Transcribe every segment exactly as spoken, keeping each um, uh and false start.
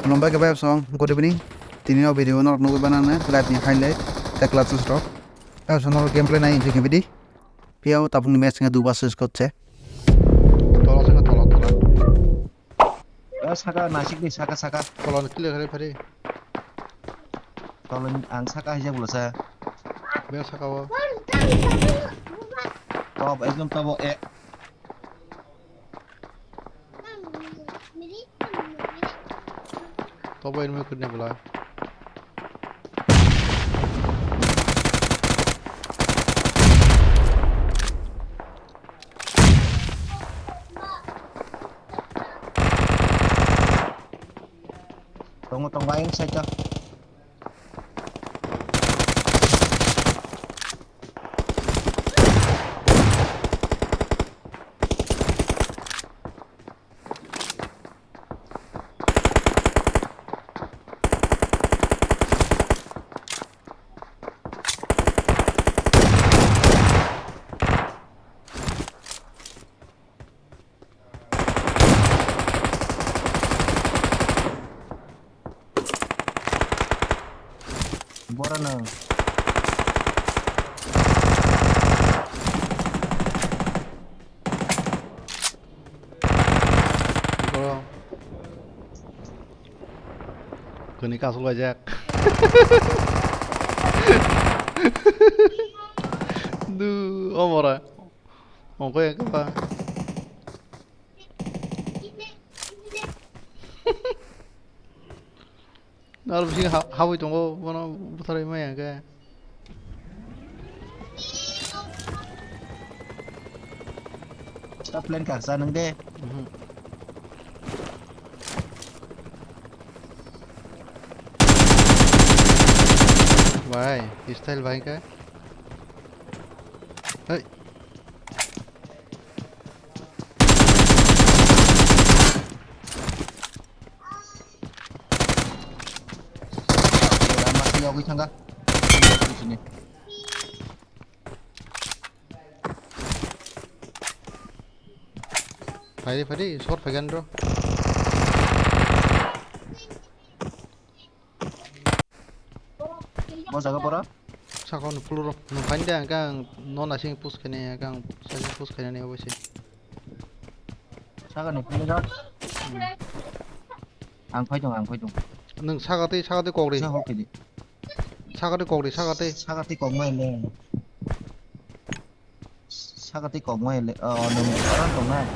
Khulumbai khe bayapsong, good evening. Tini o video norok nugwi banana live ni highlight tei clutches rok. Bayapsong norok gameplay nai hinwi khe bidi. Phiya o tabukni match wngkha duba swiss coach se. Tolo se wngkha tolo tolo. O saka nasik ni saka saka. Tolo ni clear khai phari. Tolo ni ang saka hijak bwlasa. Be saka o. Top ekdom top o e. Tobo enemy kutne bwla. Tongo, tongo, ayang side o. Bora nang. Bro. Kuni kasu lajak. Du, omora. Ongko ya kaba. Naro bisi ha-, haboi tongo, bono butharwi maya khe. Stop plan kaksa nang de. Mhm. Bai, style bai khe. Hey. Lama se yogwi thangkha. Phaidi, phaidi, short phaigan bro. Bo jaga bora? Sakao ni floor o. Nung phaini de, hwnkhe ang no naising push khainai, hwnkhe ang side push khainani obo se. Sakani floor o? Hmm. Ang phai tong, ang phai tong. Nung saka tei, saka tei kok ri. Sa hok kedi. Saka tei kok ri, saka tei. Saka tei kok mai le. Saka tei kok mai le, o, nung orang tong nai.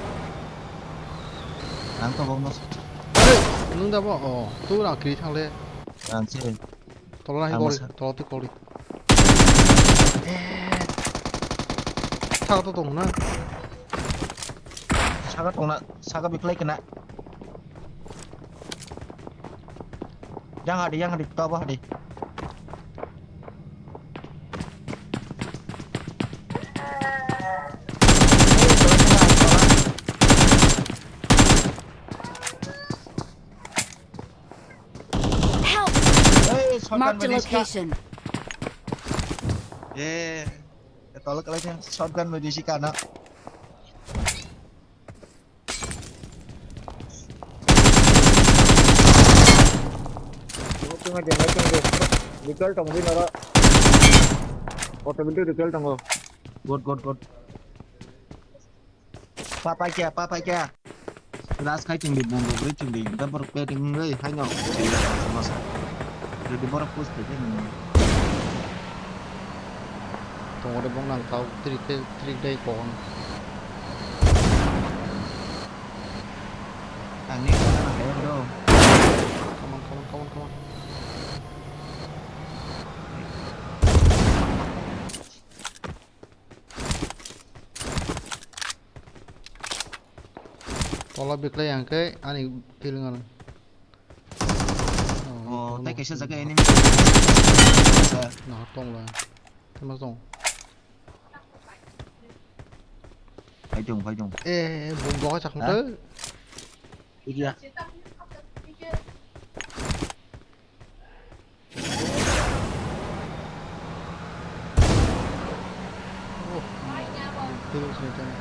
Ang to bokno. Are, nung da bo, o, tu rang kiri thang le. Ang se. Tolo nai kok ri, tolo tei kok ri. Eh. Saka to tong na. Saka tong na, saka biklai kena. Yang hadi, yang hadi, to bo hadi. Help! Hey, shotgun. Marked a location. Eh, tolok kalai shotgun mo disi kana. Recall tong di noro. Automatic recall tongo. Good, good, good. Pa pai kya, pa pai kya. Last khai ching di, bomb bri ching di. Double pay ding rei, hai no. Masa. Jadi borok push khai ching. Tongore bong nang tau, trik, trik dai kon. Ang ni kona nang kayo do. Come on, come on, come on, come on. Tola biklai ang khe ani feeling ano. Oh, tei kaisa jaga enemy. Sa. Na tong la. Tei ma tong. Phai tong, phai tong. Eh, bung doga chak mo. Ha? Iya. Oh, terus ni tadi.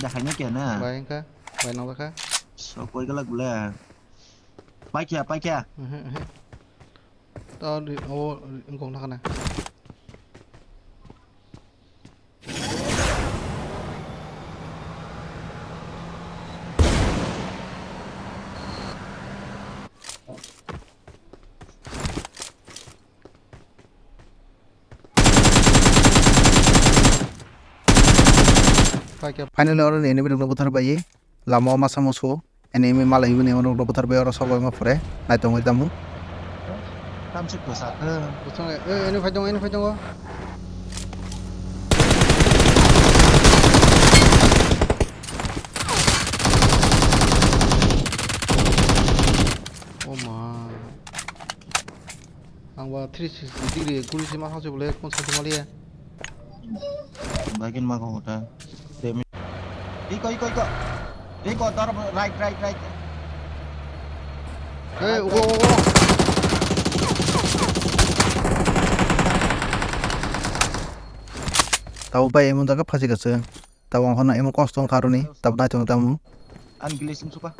Khaina kya na? Bai wngkha, bai nangjakha. Sok koi galak bole. Paikya, paikya. Mhm, mhm. To ri-, o ri-, wngkok na khana. Finally, oro ni enemy rok buthar bai, lama o masa musu, enemy malai bini oro buthar bai, oro sok bai ma phure, naitongwi tamo. Tamsik bwsa khe. Bwsang, eh, enemy phai tongo, enemy phai tongo. Oh ma. Ang ba three sixty degree guri se ma hausi bole kon sa maliya. Bakin ma ko ta. Iko, iko, iko. Iko, tor, right, right, right. Hey, right, ugo, right. Ugo. Tabo bai emon jaga phasi gase. Tabo ang hono emon kosto wngkha aroni. Tabo naithok tamo. An glitch wngsuka.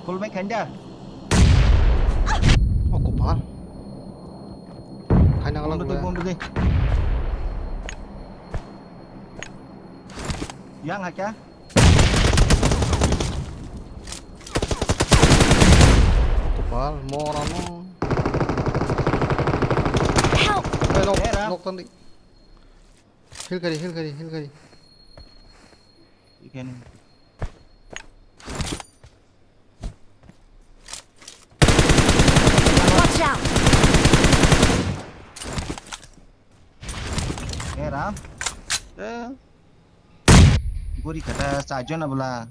Full back khaina. O kopal. Khaina galak. Bomb de, bomb de. Yang hakya? Kopal, morano. Help! Eh, nok, eh, ra. Nok tandi. Heal kari, heal kari, heal kari. Ikan. Watch out! Eh, Ram. Eh. Gori kata sajon abla.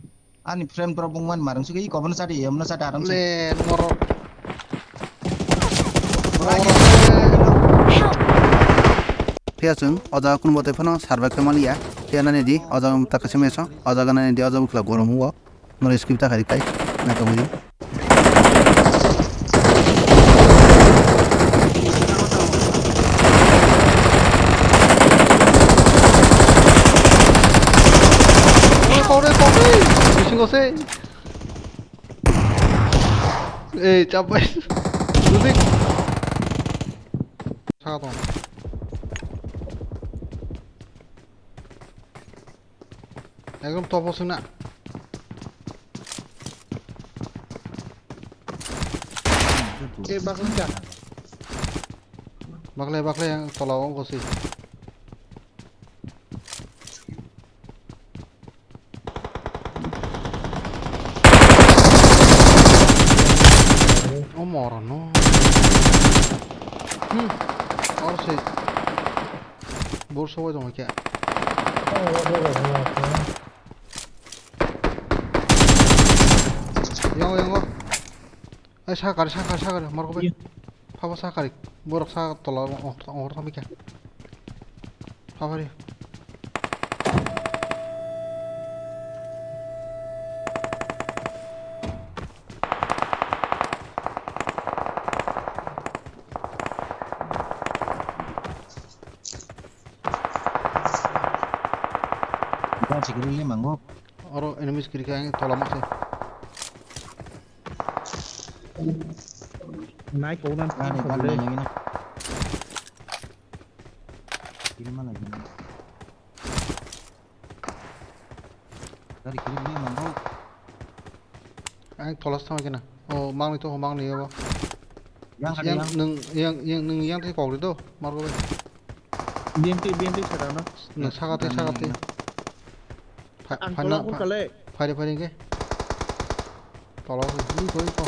Ani friend bro bungman marung sugi kobono sadi, emno sadi aram se. Le, moro. Phiya chwng o jaga kunu bote phano survive khe maliya. Phiya nani di o jaga takasimi eso, o jaga nani di o jaga bwkla gorom o. Noro skip ta kharik kai. Na tongwi di. Oi, kore, kore. Bisingo se. Ei, chapai. Ludik. Saka tong. Ekdom topo sungna. Ei, bakla ka. Bakla, bakla, yang tola o gosi. O moro no. Hmm. Or se. Bor sobai tong kya. Yango, yango. Ai, sakari, sakari, sakari, morok bai. Iya. Phabo sakari. Borok sa tola, oh, oh, oh, thamikha. Phabari. Ba chikri le mango. Oro enemies kiri kha ang tola mase. Nai kok nan. Gari, gari nai yangina. Kiri mana gini. Gari kiri ni mango. Ang tholas thang kena. Oh, mangni to, mangni yabo. Yang ada yang yang. Nung, yang, yang, nung yang tei kok do, margo be. B M T, B M T sada no. Nung saka tei, saka tei. Ang phaina, tolak pha-, kale. Phairi, phairi ke. Tolak, iko, iko.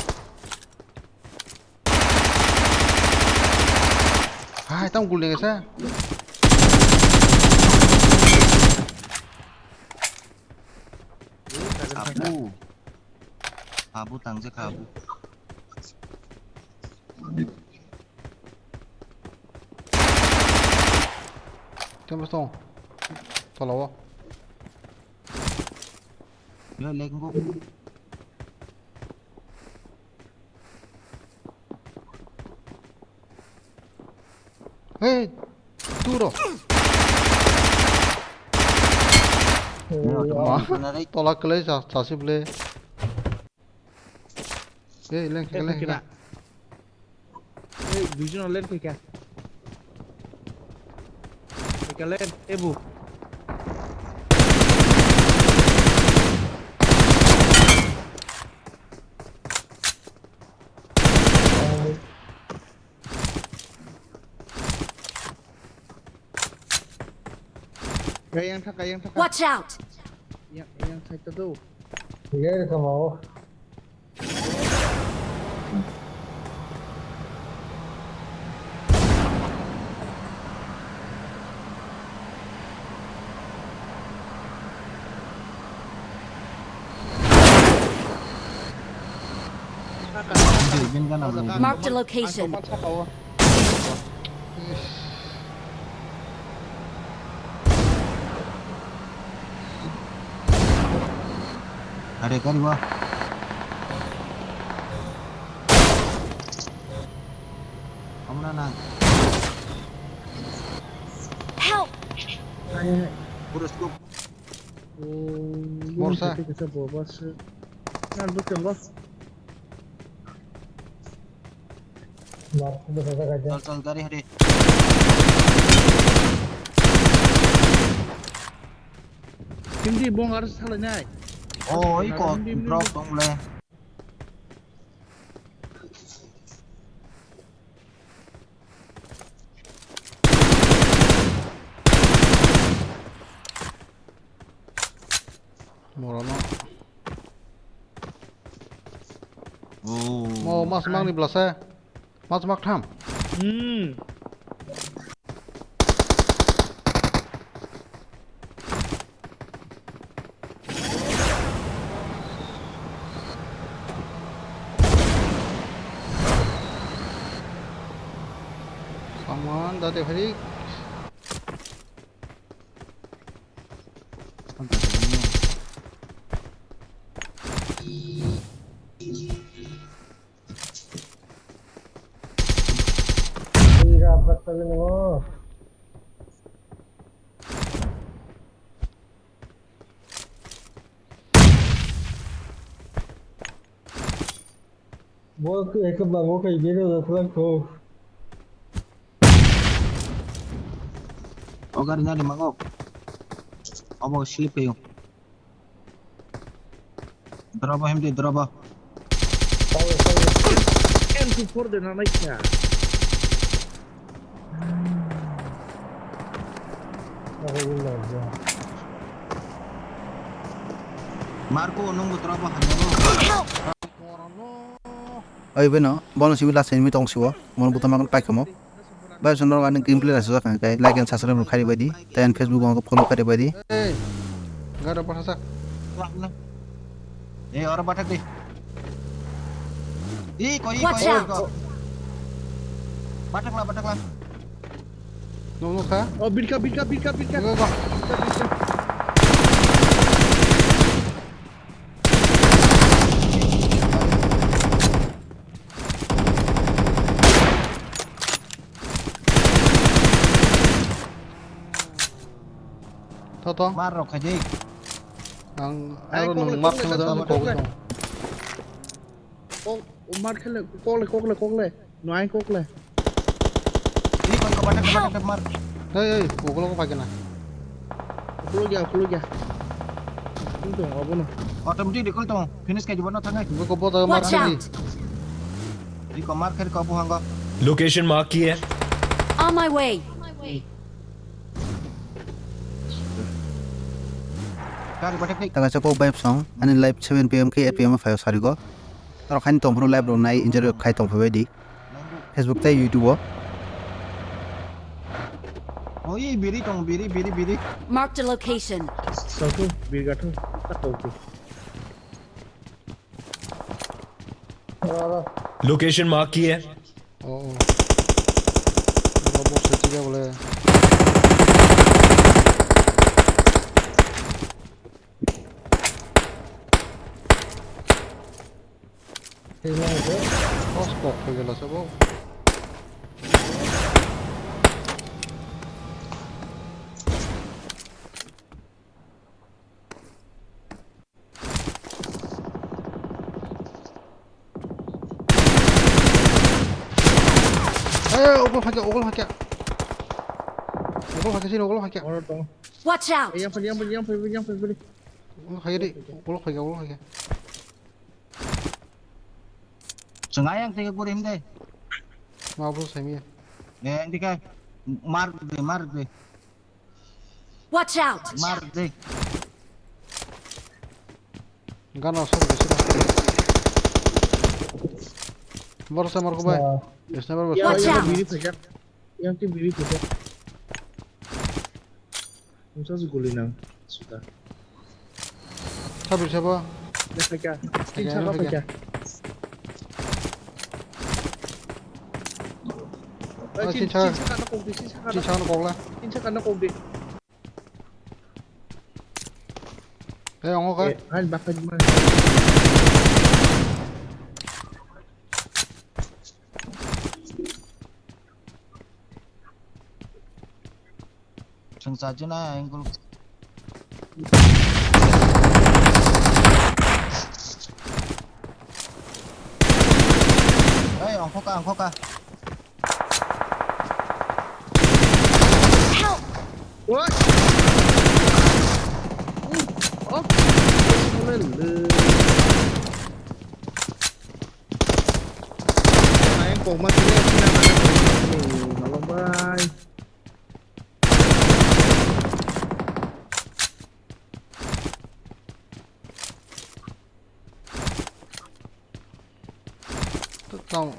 Hai, tang gul dengesa. Abu. Abu tang je kha abu. Tembos tong. Tolao. Yo, lenggo. Hey, turo. Yo, Ma, tuna rai. Tola kelai sa, sasi bele. Hey, leng, leng, leng. Ei, duijon len khaikha. Khaikha len, ebu. Kayang thaka, yang thaka. Watch out! Yang, yang side to do. Tiga kama o. Marked a location. Are gari ba. Amna na. Help! Puro scope. Morsa. Nan bukeng ba. Chal, chal, gari hari. Hindi bong harus salah nyai. Oh, iko drop dong le. Morono. Oh. Mo mas mang ni belasa. Mas mak tham. Hmm. Someone dati hari. Bo ke ke bango kai beno da thlang ko. O gari nani mango. Obo slip kayo. Drobo himdi drobo. M two four de na naikha. Marco nung bo drobo hamya bo. Oi beno bono simi last enemy tong siwo mono butam paikhomo. Bai sundor ani gameplay rasa kang kai like and subscribe khai bai di. Tei Facebook ang follow khai bai di. Ei, gada pathasa. Eh, ora bathak di. Di koi koi. Watch out. Bathak la bathak la. Nong nong kha? Oh, birka birka birka birka. Go go. Birka birka. Tho tho. Mar rok khaidi. Ang aro nung mar thangma jani kok tong. Kok mar khele kok le kok le kok le. No ai kok le. Ni kon ko bathak bathak mar. Hey hey, kok lo ko pagena. Kok lo gya, kok lo gya. Tung tong abo no. Automatic recall tong. Finish khaidi bono thangai. Bo ko bo da mar. Watch out. Di ko mar khel ko bo hango. Location mark ki hai? On my way. Gari bathak ni. Taka sa kok vibe song. Ani live seven P M khe eight P M phai sari go. Aro khaini tongphuru live rok nai enjoy khai tongphai bai di. Facebook tei YouTube o. Oi, biri tong, biri, biri, biri. Marked a location. Satu, biri gathung. Location mark ki hai? Oh, oh. Abo bo sati ga bole. Boss kok khe gelo sabo. Eh, ogol hakya, ogol hakya. Ogol hakya sini, ogol hakya. Oro tong. Watch out! Yang pun, yang pun, yang pun, yang pun, yang pun. Ogol hakya di, ogol hakya, ogol hakya. Sengai yang tiga puluh him deh. Mau bro, semi ya. Eh, yang tiga. Mar deh, mar deh. Watch out! Mar deh. Gana sok bisi da. Boro sa mar ko bai. Sniper bai. Watch out! Biri phaijak. Yang ti biri phaijak. Mungsa si guli nang suda. Sabi sabo. Ya phaika. Tin saka phaika. Tin saka na kok di, tin saka na kok di. Eh, ongo ka? Eh, hai bakal mana? Sengsa jena angle. Hey, ongkhoka, ongkhoka. Help! What? Oh, oh. Ayang kok mati ya, sini anak. Nih, nolong bai. Tang,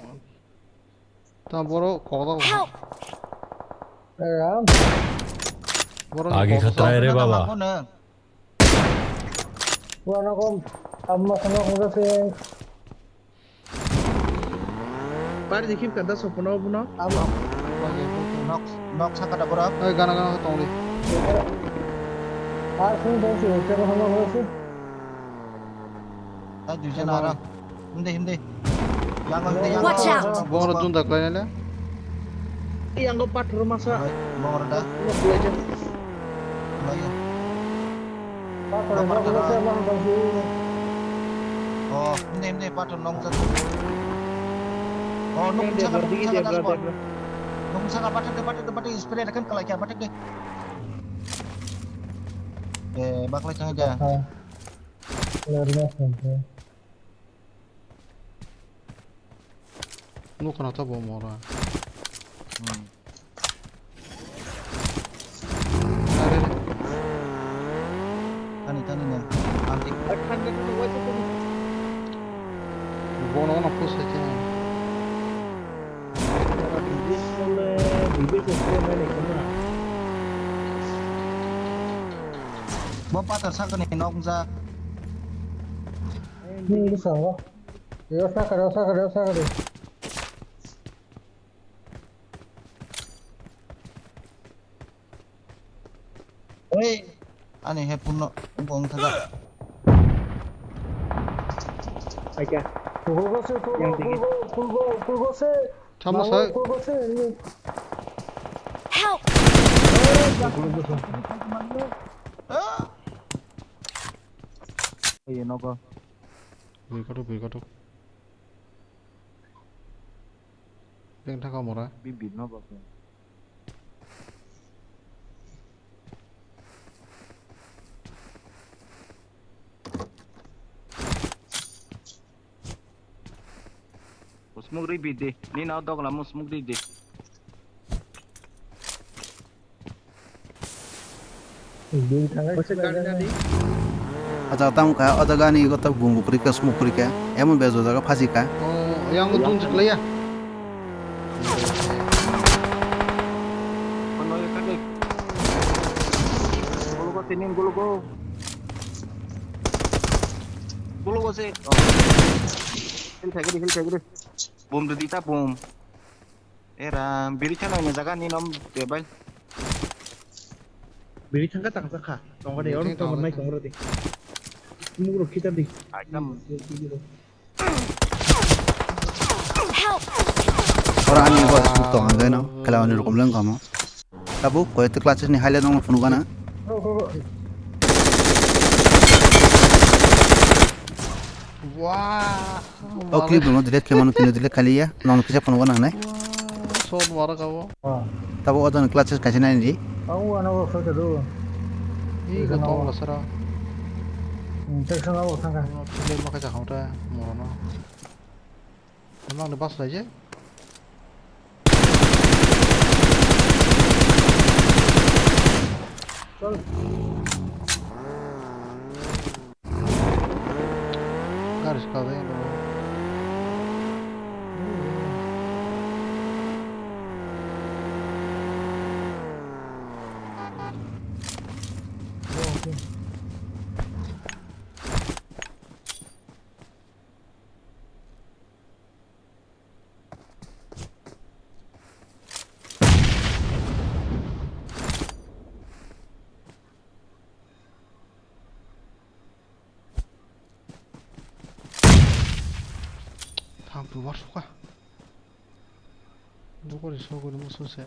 tang boro kokdal. Help! Ram. Boro आगे kokdal. खतरा है रे बाबा। Wanakom, amma sana kong sing. Pari dikhi kanta sopono buno. Amo. Nok, nok saka da borok. Oi, gana, gana, tong di. Ar sing dong si, hotel hono hono si. Ta duijan aro. Himde, himde. Yang himde, yang. Watch out. Bongor junda klai nale. Yang go pathor masa. Bongor da. Nok belajar. Lagi. Pathor nok belajar, bang, bang, bang. Oh, himde, himde, pathor nok jat. Oh, nok saka, nok saka dashboard. Nok saka pathor de, pathor de, pathor de, spray rakan kalai kya, pathor de. Eh, baklai thang ja. Nukha na tabuk mora. Hmm. Are, are. Thani, thani, nang. Anti. Bono, ono push hai khe. Bo pathor sakani nok jak. Ni bwskango. Yo sakari, yo sakari, yo sakari. Oi, ani he puno bong thaga. Aika. Kulgo se, kulgo, kulgo, kulgo, kulgo se. Chama sai. Kulgo se. Help! Kulgo se. Oi, nogo. Bui koto, bui koto. Beng thaka mora. Bibit no bak. Smoke ri bidi. Ni nao dog la mo smoke ri di. Acha tamo kha, o jaga ani goto bumbu kwrwi kha, smoke kwrwi kha, emon bej o jaga phasi kha. O, yang tun chiklaya. Gulugo tini gulugo. Gulugo se. Oh. Hil thagiri, hil thagiri. Bum didi ta bum. Era, biri chana ni jaga ni nom de bai. Biri thangka tangsa kha. Tongo de, biri oro thangka tongo nai tangsa. Tongo de. Mugro kita di. Ekdam. Biri, biri. Ora ani bo smoke tong ang no. Kala ani rokom leng kamo. Tabu koi te clutches ni highlight no phunu gana. Wah. O clip no delete khe mano kino delete khali ya. Nono kisa phone gana nai. Shot mara kabo. Tabo odon clutches kaisa nai di. Ang wana wo photo do. Ih, ko tong la sara. Section wo thangka. Clip ma kaisa khauta morono. Emang de bas lai je. Gari ska de. Thang tu war suka. Dukori sogori musu se.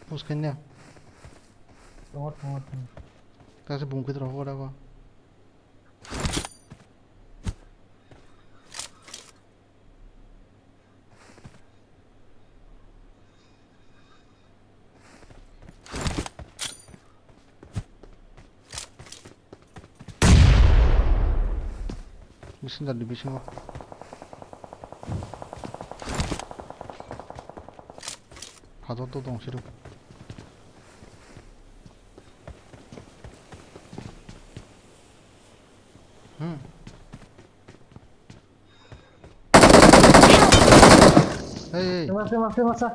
Push kanya. Tongo, tongo, tongo. Kasi bungkit rokok ada kok. Bisinda di bisingo. Phator to tong siro. Hmm. Hey, hey. Temasa, temasa, temasa.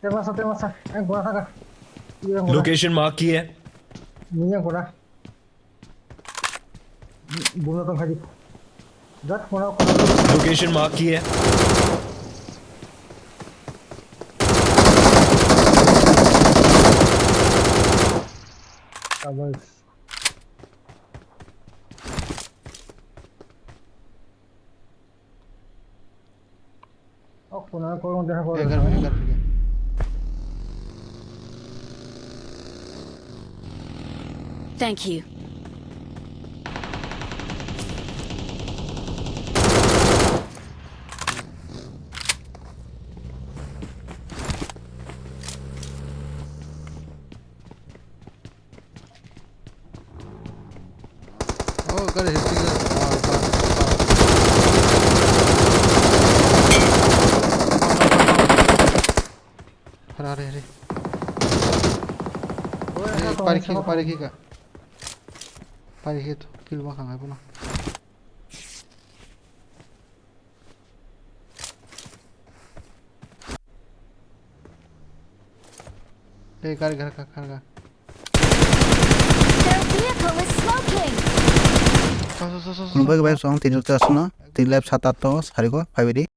Temasa, temasa. Eh, gua kaka. Iya, gua. Location mark की है। Iya, gua. Bunga tong khaji. Jat kona kona. Location mark की है। Abai. Oh, kona korong deha kore. Egar, egar, egar. Thank you. Oh, gari hit khe. Hara, hara, hara. Pari khe, pari khe ka. Pari khe to, kill ma khangai bono. Hey, gari, gari, gari, gari, gari. Their vehicle is smoking. So, so, so, so, so. Khulumbai bai song tin jor ta asuna, tin lap sat at to, sari ko, five eighty.